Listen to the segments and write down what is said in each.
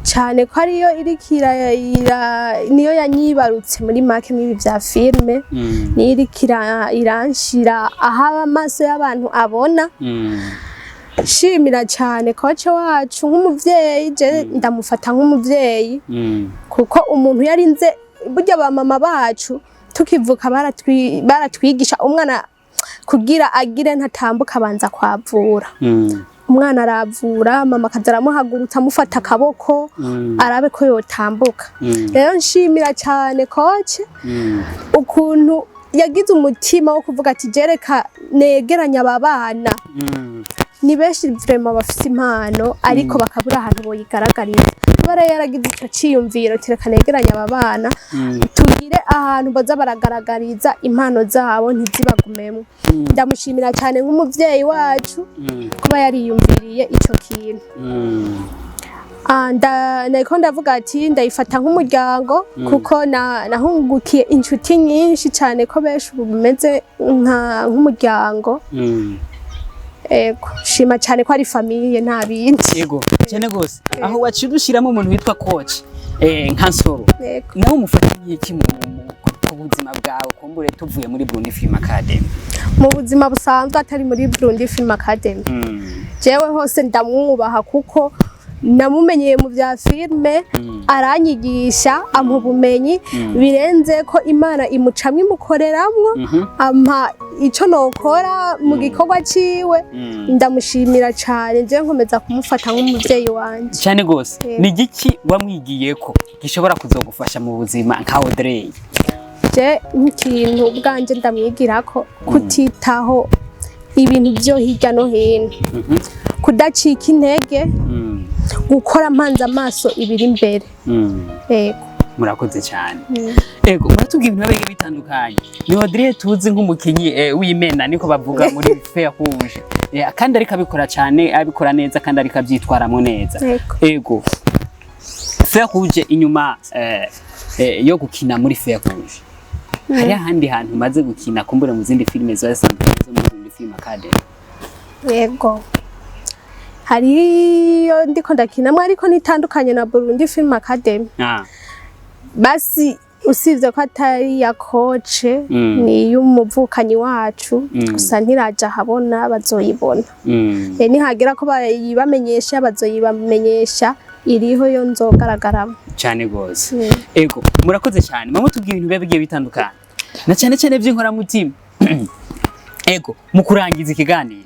Cyane ko ariyo iriko niyo yanyibarutse muri make mw'ibi vya filme, niyo iriko iranshira aho amaso y'abantu abona. Shimira cyane coach wacu nk'umuvyeyi, je ndamufata nk'umuvyeyi, kuko umuntu yarinze burya ba mama bacu tukivuka baratwigisha umwana kugira agire ntatambuka abanza kwavura. Umwana aravura, mama akaza aramuhagurutsa, amufata akaboko, arabe ko yotambuka. Rero nshimira cyane coach ukuntu yagize umutima wo kuvuga ati: "Jereka negeranya aba bana." Ni benshi vraiment bafise impano, ariko bakabura ahantu boyigaragariza. Kuba rero yaragize ico ciyumviro ati: "Reka negeranye aba bana, tugire ahantu baza baragaragariza impano zabo, ntizibagumemwo." Ndamushimira cyane nk'umuvyeyi wacu kuba yariyumviriye ico kintu. Ah, nariko ndavuga ati ndayifata nk'umuryango, kuko nahungukiye inshuti nyinshi cyane, ko benshi ubu bimeze nk'umuryango. Ego, shima cyane ko ari famille, nta bindi. Yego, cyane gose. Aho waciye udushiramo umuntu witwa coach nka Nsoro. Yego. Nawe umufata nk'iki ku buzima bwawe, kumbure tuvuye muri Burundi Film Academy? Mu buzima busanzwe atari muri Burundi Film Academy, jewe hose ndamwubaha, kuko namumenyeye mu bya filme, aranyigisha, ampa ubumenyi birenze ko Imana imucamwo imukoreramwo, ampa ico nokora mu gikorwa ciwe. Ndamushimira cyane, je nkomeza kumufata nk'umuvyeyi wanje. Cyane gose. Yego. Ni igiki wamwigiyeko gishobora kuzogufasha mu buzima nka Audrey? Je nk'ikintu ubwanje ndamwigirako, kutitaho ibintu byo hirya no hino, kudacika intege, gukora mpanze amaso ibiri imbere. Yego. Murakoze cyane. Ego, muratubwira ibintu biba bitandukanye. Ni Audrey tuzi nk'umukinyi w'imena, niko bavuga muri Fer Rouge. Kandi ariko abikora cyane, abikora neza, kandi ariko abyitwaramo neza. Yego. Ego, Fer Rouge, inyuma yo gukina muri Fer Rouge, hari ahandi hantu umaze gukina, kumbure mu zindi filime ziba zisanzwe zo muri Burundi Film Academy? Yego, hariyo ndiko ndakinamwo, ariko nitandukanye na Burundi Film Academy. Basi usibye ko atari iya coach, ni iy'umuvukanyi wacu, gusa ntiraja ahabona, bazoyibona. Nihagira ko bayibamenyesha, bazoyibamenyesha. Iriho yo nzogaragaramo. Cyane gose. Ego, murakoze cyane. Mama, tubwiye ibintu biba bigiye bitandukanye na cyane cyane by'inkoramutima. Ego, mu kurangiza ikiganiro,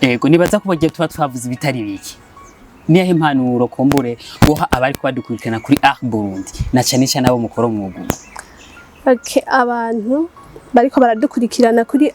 ego, nibaza ko bagiye tuba twavuze ibitari biki. Niyahe impanuro kumbure guha abari kubadukurikirana kuri Art Burundi, na cyane cyane abo mukora umwuga umwe? Okay, abantu bariko baradukurikirana kuri